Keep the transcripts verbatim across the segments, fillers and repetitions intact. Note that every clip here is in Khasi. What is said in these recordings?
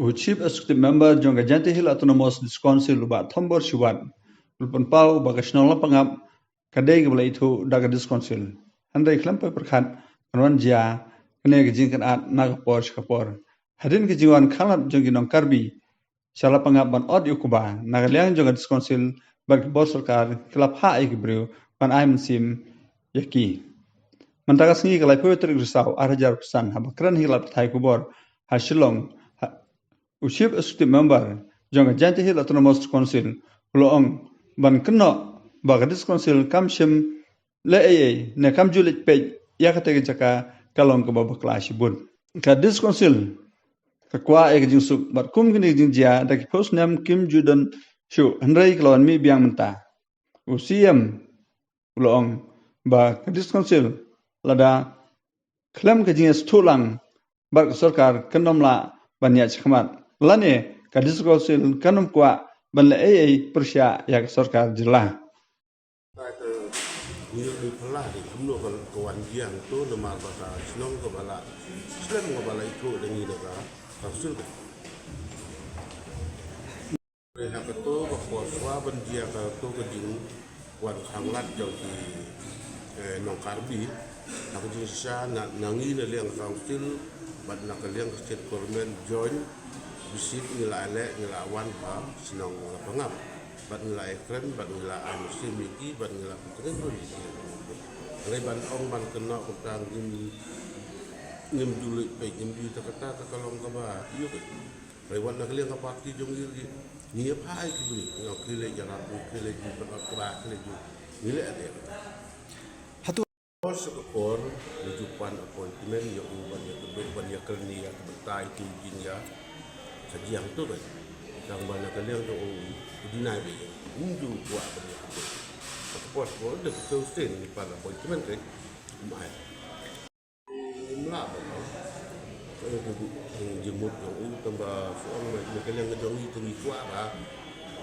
U Chief Executive Member jong ka Jaintia Hills Autonomous District Council, u Bah Thombor Shiwat, u la pynpaw ba ka shnong Lapangap ka dei kaba la ithuh da ka District Council. Hynrei khlem poi pyrkhat kan wan jia kane ka jingkynad na ka por sha ka por. Hadien ka jingwan khanglad jong ki nong Karbi sha Lapangap ban ot ïa u kba na ka liang jong ka District Council bad ka bor sorkar, ki la phah ïa ki briew ban ai mynsiem ïa ki. Mynta ka sngi, ka laiphew tarik Risaw ar hajar arphew san, haba kren ha ki lad pathai khubor ha Shillong, ha, u Chief Executive Member jong ka Jaintia Hills Autonomous Council u la ong ban kynnoh ba ka District Council kam shym leh ei ei ne kam ju leit peit ïa kata ka jaka, ka long kaba bakla shibun. Ka District Council ka kwah ïa ka jingsuk bad kum kine ki jingjia da ki phew snem kim ju don shuh, hynrei ka la wan mih biang mynta. U C M u la ong ba ka District Council lada khlem ka jingïasngewthuh lang bad ka sorkar kan ym lah ban ïaid shakhmat, lane ka District Council kan ym kwah ban leh ei ei pyrshah ïa ka sorkar jylla. Ngi ïoh ngi phylla dei kumno ka, ka wan biang to namar ba ka shnong kaba la slem kaba la ithuh da ngi na ka council ka. Hynrei ha kato ka por shuwa ban jia kato ka jingwan khanglad jong ki, eh, nong Karbi, ha ka jingshisha na, na ngi na liang ka council bad na ka liang ka state government join visit ngi la leh, ngi la wan ha shnong Lapangap. Bad ngi la ai kren, bad ngi la ai mynsiem ïa ki, bad ngi la pyntngen ruh ïa ki. Hynrei ban ong ban kynnoh kumta ngim, ngim ju leit peit, ngim ju ïa kata, kata ka long kaba ïoh peit. Hynrei wat na ka liang ka party jong ngi ruh ngi ïa phah ïa ki briew, ngi ong khie leit ïarap, khie leit ju pynbakla, khie leit ju, ngi leh ade. Hato Por sa ka por ngi ju pan appointment ïa u ban ïa kynduh ban ïa kren ïa ka bynta ïa ki jingïa ka jiang to kan. Tang ba na ka liang jong u u deny ba ïa um ju kwah ban ïa kynduh. Sa ka por sa ka por da ka Thursday ngi pan appointment kan. Um ai. Ngim lah ban ong. Ka jingmut jong u tang ba sa ong na ka liang jong ngi te ngi kwah ba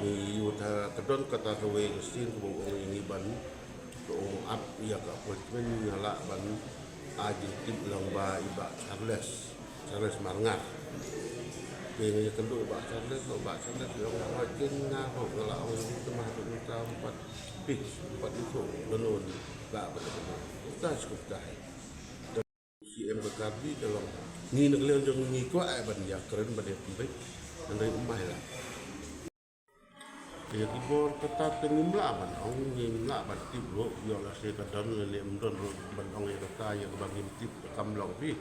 ngi ïoh ta ka don kata kawei ka sien kaba u ong ïa ngi ban Ka ong ap ïa ka appointment nga lah ban ai jingtip lang ba i Bah Charles, Charles Marngar. Te nga ïakynduh i Bah Charles, i Bah Charles i ong ba kin nga ruh nga la ong ïa u te ma haduh mynta ym pat pich, ym pat ithuh lano i Bah ba ka. Kumta shi kumta hi. C M ka Karbi ka long ngi na ka liang jong ngi ngi kwah ai ban ïakren ban ïapynbeit. Hynrei ym ai lah. Ïa ki bor kata te ngim lah ban ong, ngim lah ban tip ruh, ïoh lehse ka don lane ym don ruh ban ong ïa kata ïa kaba ngim tip ka kam long phi.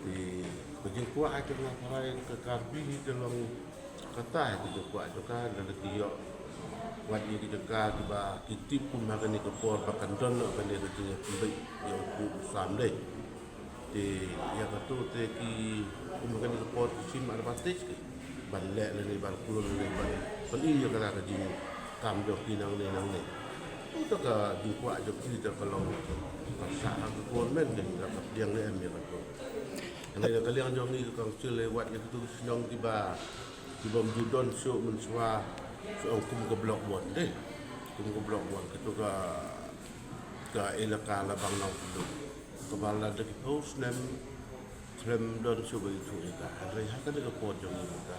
Te ka jingkwah ïa ka Nongkharai ka Karbi hi te long kata ïa ka jingkwah jong ka, lada ki ïoh wat ïa ki jaka kiba ki tip kum ha kane ka por ba kan don noh kane ka jingïapynbeit ïa u kpu u sam dei. Te ïa kato te ki kum ha kane ka por ki shim advantage ki ban leh lane ban kloi lane ban pyni ïa kata ka jingkam jong ki nangne nangne. Uta ka jingkwah jong ki te ka long ka sah ha ka government ne la ka pdiang ne em ïa kato. Hynrei na ka liang jong ngi ka council leh wat ïa kato ki shnong kiba ki bym ju don shuh mynshuwa shuh ong kum ka block one dei. Kum ka block one kato ka ka elaka Labang Nongpynduh. Kaba la da ki phew snem khlem don shuh ba ithuh ïa ka. Hynrei ha kane ka por jong ngi ka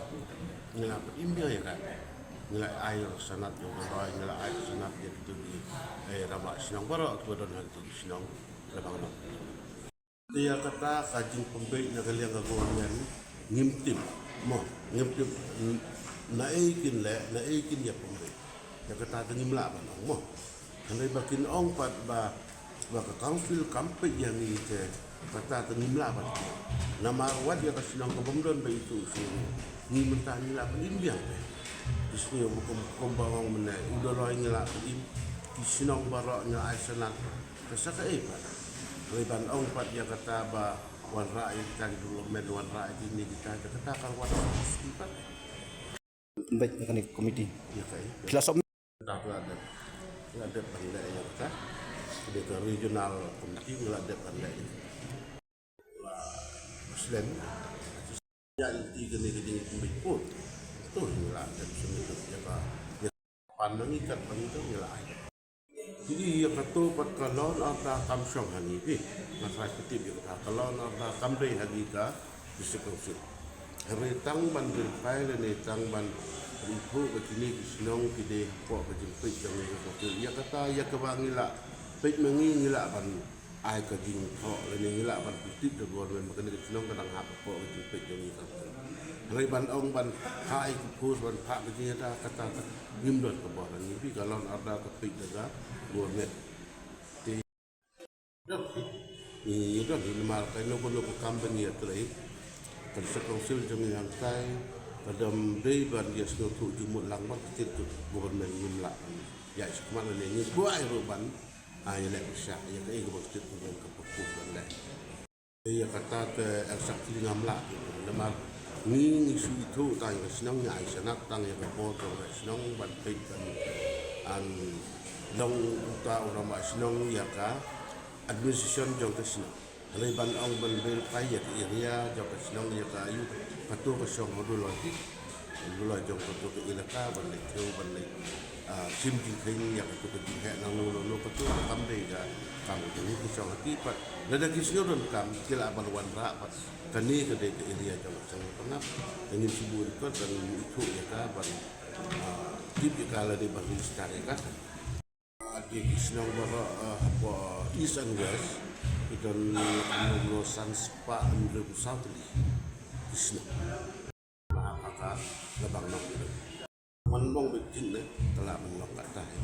ngi la pynim biang ïa ka. Ngi la ai ïa ka sanad jong ka roi, ngi la ai ka sanad ïa kito ki, eh, rangbah shnong baroh kiba don ha kito ki shnong Labang Nongpynduh. Te ïa kata ka jingpynbeit na ka liang ka government ngim tip mo, ngim tip n-, na ei kin leh, na ei kin ïa pynbeit. Ïa kata te ngim lah ban ong mo. Hynrei ba kin ong pat ba, ba ka council kam peit ïa ngi te kata te ngim lah ban tip. Namar wat ïa ka shnong ka bym don ba ithuh shuh ngi mynta ngi la pynim biang te. Ki sngew ba kum, kumba ong mynne u Doloi ngi la pynim, ki shnong baroh ngi la ai sanad. Ka sa kaei pat. Hynrei ban ong pat ïa kata ba wanrah ïa kita ki development, wanrah ïa kine kita, ïa kata ka wan ski pat. Beit ïa kane ka committee. Ïa kaei. Ki la sop. Kata ka la dep. Ka la dep ban leh ïa kata. Dei ka regional committee ka la dep ban leh ïa kata. La slem. Ïa lynti kane ka jingpynbeit pun. To ngi la dep sngewthuh ïa ka. Ïa pan ngi kat pan ngi to ngi la ai. Ki ïa kato pat ka law and order kam shong ha ngi phi. Nga trai ka tip ïa kata ka law and order kam dei ha ngi ka District Council. Hynrei tang ban verify lane tang ban ithuh ba kine ki shnong ki dei hapoh ka jingpeit jong ngi ka council. Ïa kata ïa kaba ngi lah peit ma ngi, ngi lah ban ai ka jingthoh lane ngi lah ban pyntip da government ba kane ka shnong ka dang hap hapoh ka jingpeit jong ngi ka council. Hynrei ban ong ban phah ïa ki post, ban phah ka jingïada, kata ka ngim don ka bor. Ngi bi ka law and order ka peit da ka government. Te Ngi don hi namar kano kano ka kam ba ngi ïatrei, ka district council jong ngi hangtai ka dang dei ban ïa sngewthuh jingmut lang bad ka state government. Ngim lah ban ïa shakmat lane ngi kwah ruh ban ïa leh pyrshah ïa kaei kaba ka state government ka propose ban leh. Ïa kata te exactly ngam lah namar ngi, ngi shu ithuh tang ïa ka shnong, ngi ai shanak tang ïa ka bor jong ka shnong ban peit ban long uta u rangbah shnong ïa ka administration jong ka shnong. Hynrei ban ong ban verify ïa ka area jong ka shnong, ïa ka, ïa kato ka shong haduh lynti, haduh la jong kato ka elaka ban leit thew, ban leit, ah, shim jingkheiñ ïa kato ka jingheh nangno nangno, kato ka kam dei ka kam jong ngi ka shong ha ki pat. Lada ki sngewdonkam ki lah ban wanrah pat. Kane ka dei ka area jong ka shong, ka ngap ka ngin shu buh record ban ithuh ïa ka, ban, ah, tip ïa ka lada ban register ïa ka. Ki shnong baroh, eh, hapoh East and West ki don kumno kumno san spah hynriewphew saw tylli ki shnong. Ba ha ka la bang nong ki don. Man long beit jing ne ka la man long kata hi.